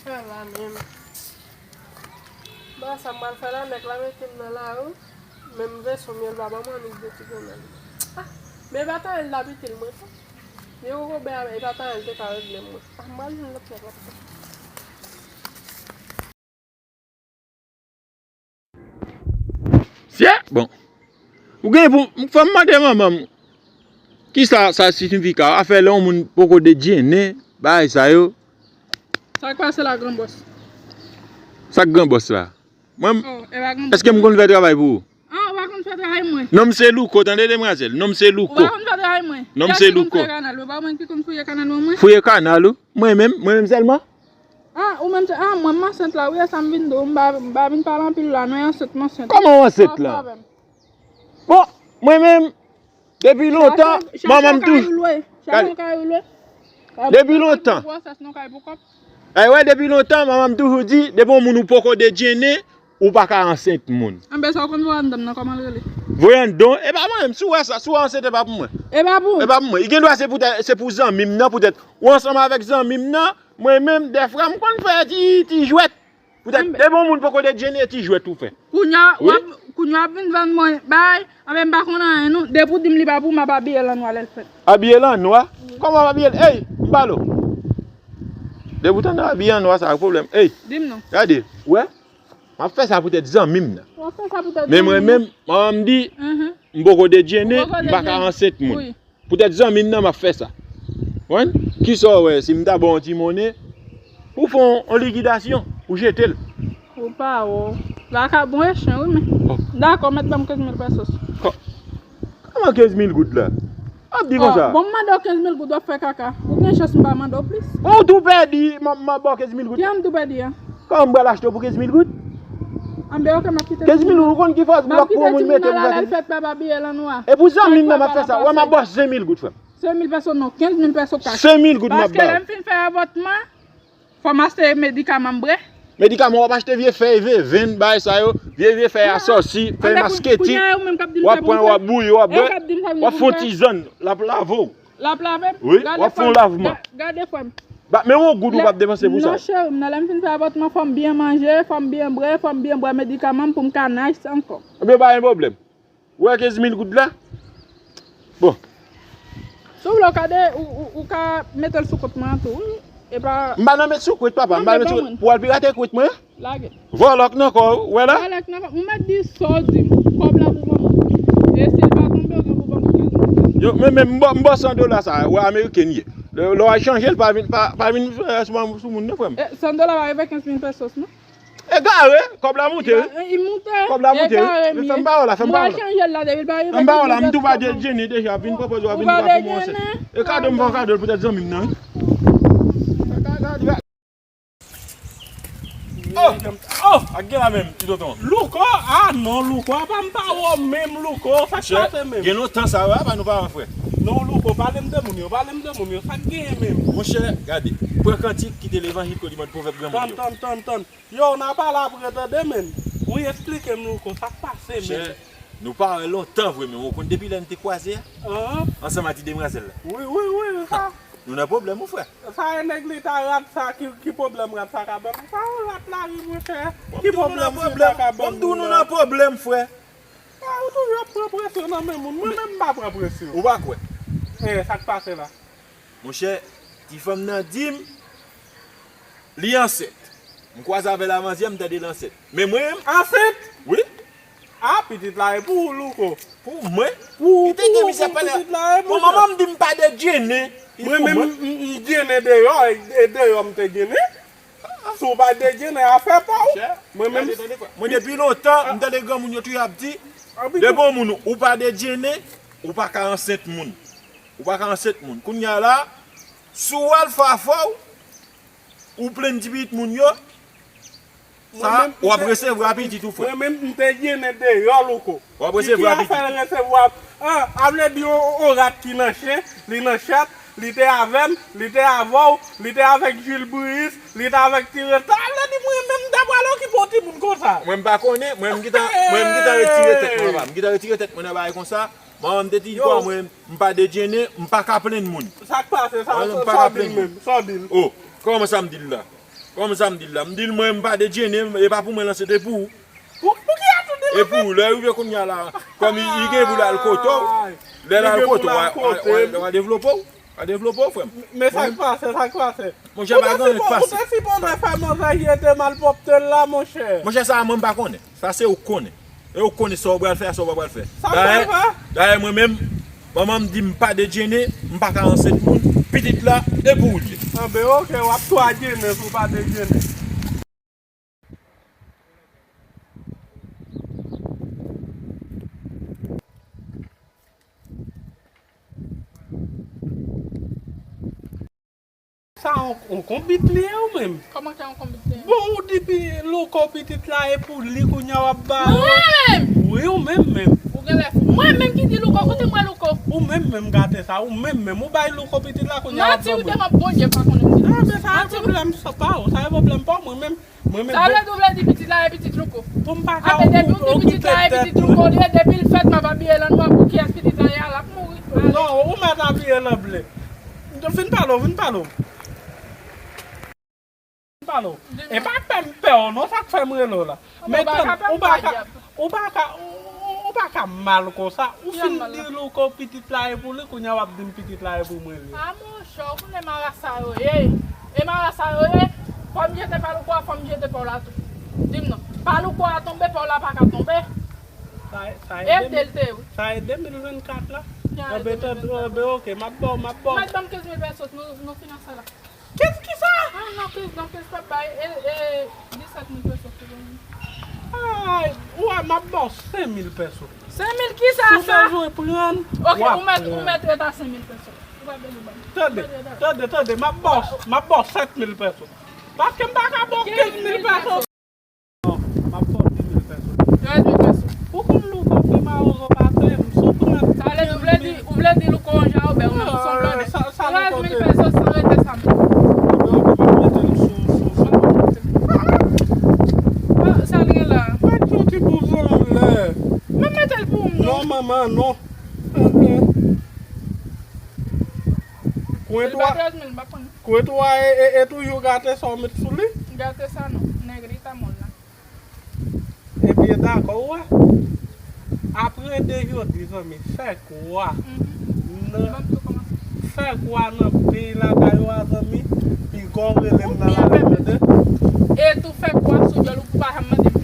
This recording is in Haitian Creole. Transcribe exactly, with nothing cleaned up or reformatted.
Ala menm. Ba sa m pral fè la, nèg la mete m nan lari. Menm veso myèl pa ban m annik de ti grenn. Ah, men batarann la pitil mwen tou. Li poko bè a, men batarann te ka regle mwen. Ah, m pral jwenn lòt nèg la. Sye, bon. Ou gen pou, fò m mande manman m, kisa sa siyifi afè lè yon moun poko dejene, bagay sa yo. Sa k pase la, gran bòs? Sa k gran bòs la? Mwen, oh, e pa gran bòs. Èske m konn fè travay pou ou? Ah, ou pa konn fè travay mwen. Non m se Louko, tande demwazèl. Non m se Louko. Ou pa konn fè travay mwen. Non m se Louko. Fouye kanal, ou pa mwen ki konn fouye kanal mwen, mwen. Fouye kanal ou? Mwen menm, mwen menm sèlman? Ah, ou menm se, ah, mwen m ansent la, wi, e sa m vin di w, m pa, m pa vin pale anpil la, non, e ansent m ansent. Kòman w ansent la? Bon, mwen menm, depi lontan, manman m toujou. Depi lontan. Ay, wè, depi lontan, manman m toujou di, depi yon moun ou poko dejene, ou pa ka ansent moun. Anben, sa w konn voye anndan m nan, kòman l rele? Voye anndan, e pa mwen, si w wè sa, si w ansent, e pa pou mwen. E pa pou? E pa pou mwen. Li gen dwa se poutèt, se pou zanmi m nan, poutèt ou ansanm avèk zanmi m nan, mwen menm, dèfwa, m konn fè ti, ti jwèt. Poutèt, depi yon moun poko dejene, ti jwèt ou fè. Kounye a, w ap, kounye a w ap vin vann mwen, bay, anben, m pa konn anyen, non. Depi w di m li pa pou m, m ap abiye l an nwa lè l fèt. Abiye l an nwa? Kòman w ap abiye l? Ey, m pale w. Depi w tande abiye an nwa, sa ak pwoblèm. Ey. Di m non. Gade, wè? M ap fè sa poutèt zanmi m nan. W ap fè sa poutèt zanmi m nan. Men mwen menm, manman m di, m poko dejene, m pa ka ansent moun. Wi. Poutèt zanmi m nan, m ap fè sa. Konprann? Kisa w wè, si m ta ba w yon ti monnen, pou fè yon, yon likidasyon, pou jete l? Ou pa wè. Vakabon e chen, wi, men. Oh. Dakò, mèt ban m kenz mil pesos. Kò-, kòman kenz mil goud la? Ap di konsa. Oh, bon, m mande w kenz mil goud, w ap fè kaka. Ou gen chans m pa mande w plis. Ou tou pèdi, m ap, m ap ba w kenz mil goud. Kiyè m tou pèdi a? Kòman m pral achte w pou kenz mil goud? Anben, oke, m ap kite l. Kenz mil goud, ou konn ki fòs blòk pou yon moun mete pou fè kenz mil? M ap kite l, m al abiye l an nwa. E pou zanmi m nan m ap fè sa. Wè, m ap ba w senk mil goud, frè m. Senk mil peso non, kenz mil peso kach. Senk mil goud m ap ba w. Paske lè m fin fè avòtman, fò m achte medikaman m bre. Medikaman w ap achte vye fèy venvenn, bagay sa yo, vye, vye fèy asòsi, fèy masketi, w ap pran, w ap bouyi, w ap bwè, w ap fè yon ti zann, l ap lave w. L ap lave m? Wi, w ap fè yon lavman. Gade frè m. Ba, men yon goud ou p ap depanse pou sa. Non, cheri m nan, lè m fin fè avòtman, fò m byen manje, fò m byen bwè, fò m byen bwè medikaman m pou m ka nice ankò. Ebyen, pa gen pwoblèm. Ou wè kenz mil goud la? Bon. Si w vle, w ka de, ou, ou, ou ka mete l sou kont mwen an tou, wi. E pa... M pa nan met sou kwit, papa. M pa met sou kwit. Pou w al pirate kwit mwen? Lage. Vòlò k nan kò w, ou wè la? Vòlò k nan kò m. Ou mèt di sa w di m. Kòb la pou ban m. E si l pa tonbe, ou gen pou ban m kenz mil. Yo, men, men, m ba, m ba w san dola sa, wè, ameriken ye. Lè, lè w al chanje l, pa vin, pa, pa vin fè sou, sou moun, non, frè m. E, san dola pa rive kenz mil pesos, non? Egare, kòb la moute, wi. Li moute. Kòb la moute, wi. Egare m ye. Fè m pawòl la, fè m pawòl la. Mwen chanje l la depi l pa rive. Fè m pawòl la, m tou pa dejene deja, ap vin pwopoze w, ap vin di m pa pou mwen ansent. E kado m fè w kado l poutèt zanmi m nan, wi. Oh! Oh! Ak gen la menm, ti tonton. Louko? Ah non, Louko, apa m pa wè w menm, Louko. Sa k pase menm? Gen lontan sa, wi, apa nou pa wè, frè? Non, Louko, pale m de moun yo, pale m de moun yo. Sa k genyen menm? Monchè, gade, pran kantik, kite levanjil, kou li mande pwovèb granmoun yo. Tann, tann, tann, tann. Yo, n a pale apre, tande, menm. Wi, eksplike m, Louko, sa k pase menm? Monchè, nou pa wè lontan vre, men ou konn depi lè n te kwaze a? Anhan. Ansanm ak ti demwazèl la. Wi, wi, wi, sa. Nou nan pwoblèm, wi, frè. Sa e nèg leta rat sa ki, ki pwoblèm rat sa ka ban m? Sa yon rat lari, monchè. Ki pwoblèm leta ka ban m? Bon, m di w nou nan pwoblèm, frè. Ah, ou toujou ap pran presyon nan men moun. Mwen menm m pa pran presyon. Ou pa kwè? Eh, sa k pase la? Monchè, ti fanm nan di m li ansent. M kwaze avè l avan yè, m tande l ansent. Men mwen menm. Ansent? Wi. Ah, pitit la e pou ou, Louko. Pou mwen? Pou, pou, pou pitit la e pou ou. Bon, manman m di m pa dejene. Mwen menm, m, m, m dejene deyò, e, e deyò m te dejene. Si w pa dejene, afè pa w. Mwen menm. Mwen depi lontan, m tande granmoun yo toujou ap di, depi yon moun ou pa dejene, ou pa ka ansent moun. Ou pa ka ansent moun. Kounye a la, si w al fè afè w, ou plenn ti pitit moun yo, sa, w ap resevwa pitit ou, frè. Mwen menm, m te dejene deyò, Louko. W ap resevwa pitit ou. Ki, ki afè l resevwa? Ah, a vle di yon, yon rat ki nan chen, li nan chat, li te avè m, li te avè w, li te avèk Jil Bris, li te avèk Ti Resta. A vle di mwen menm m ta pral okipe yon timoun konsa. Mwen m pa konnen, mwen m gentan, mwen m gentan retire tèt mwen, papa. M gentan retire tèt mwen nan bagay konsa. Manman m te di kwa mwen, m pa dejene, m pa ka plenn moun. Sa k pase, sa, sa w di l menm, sa w di l? Oh, kòman sa m di l la? Kòm sa m di l la, m di l mwen m pa dejene, e pa pou mwen lan, se te pou ou. Pou, pou ki a tou de E pou ou, lè rive kounye a la, kòm li, li gen pou l al kote w, lè l al kote w, w a, w a, w a, w a devlope w, w a devlope w, frè m. Men sa k pase, sa k pase. Monchè, pa gen anyen k pase. Ou te sipoze fè manzè jete malpwòpte l la, monchè. Monchè, sa a mwen m pa konnen. Sa se ou k konnen. E ou k konnen sa ou pral fè a, sa ou pa pral fè. Sa m pral fè? Dayè, dayè mwen menm, manman m di m pa dejene, m pa ka ansent moun, pitit la, e pou ou l ye. Anben, oke, w ap twa djene si w pa dejene. Sa yon, yon konbit li ye ou menm? Kòman sa yon konbit li ye? Bon, ou di pi, Louko pitit la e pou li kounye a w ap ba. Mwen menm? Wi, ou menm menm. Ou genlè fou. Mwen menm ki di Louko, kote mwen Louko? Ou menm menm gate sa, ou menm menm. Ou bay Louko pitit la kounye a w ap ban mwen. Manti ou devan Bondye pa konnen m di. Ah, men sa e pwoblèm sa pa ou, sa e pwoblèm pa w, mwen menm. Mwen menm. Sa vle di ou vle di pitit la e pitit Louko? Pou m pa ka okipe tèt mwen. Apre depi ou di pitit la e pitit Louko li ye, depi l fèt m ap abiye l annwa pou kiyès pitit la ye a, l ap mouri. Non, ou mèt abiye l an ble. Vin pale w, vin pale w. Vin pale w. E pa pè m pè w non, sa k fè m rele w la. Men tann, ou pa ka, ou pa ka, ou, ou pa ka mal konsa. Ou fin di Louko pitit la e pou li, kounye a w ap di m pitit la e pou mwen li ye. Chò, ou konnen marasa yo ye. E marasa yo ye. Fò m jete pa Louko a, fò m jete pa w la tou. Di m non. Pa Louko a tonbe, pa w la pa ka tonbe. Sa e, sa e de mil, sa e de mil vennkat la. Anben, tande, anben, oke, m ap ba w, m ap ba w. Ou mèt ban m kenz mil pesos, nou, nou finans sa la. Kenz kisa? Ah, non, kenz non, kenz p ap bay. E, e, disèt mil pesos. Ay, ou wè, m ap ba w senk mil peso. Senk mil kisa sa? Si w bezwen pran, w ap pran. Oke, ou mèt, ou mèt ret a senk mil peso. Ou pa bezwen ban m. Tande, tande, tande, m ap ba w, m ap ba w sèt mil peso. Paske m pa ka ba w kenz mil peso. Non, m ap ba w dis mil peso. Trèz mil peso. Ou konn Louko pi mawozo pase m, si w pran. Sa vle di, ou vle di, ou vle di Louko yon jarobè, ou menm ou se yon blòdè. Trèz mil peso san rete sa m. Sa l gen la? Mèt yon ti bouzon anlè. Mwen mete l pou ou, non. Non, manman, non. Kwen twa, kwen twa e, e, e toujou gate sa w met sou li? Gate sa non, negrita mòl la. Ebyen, dakò, ou wè. Apre de jodi, zanmi, fè kwa. Nan, fè kwa nan peyi lakay ou a, zanmi. Piga w rele m nan lari, tande. E tou fè kwa sou dyòl ou pou pa janm mande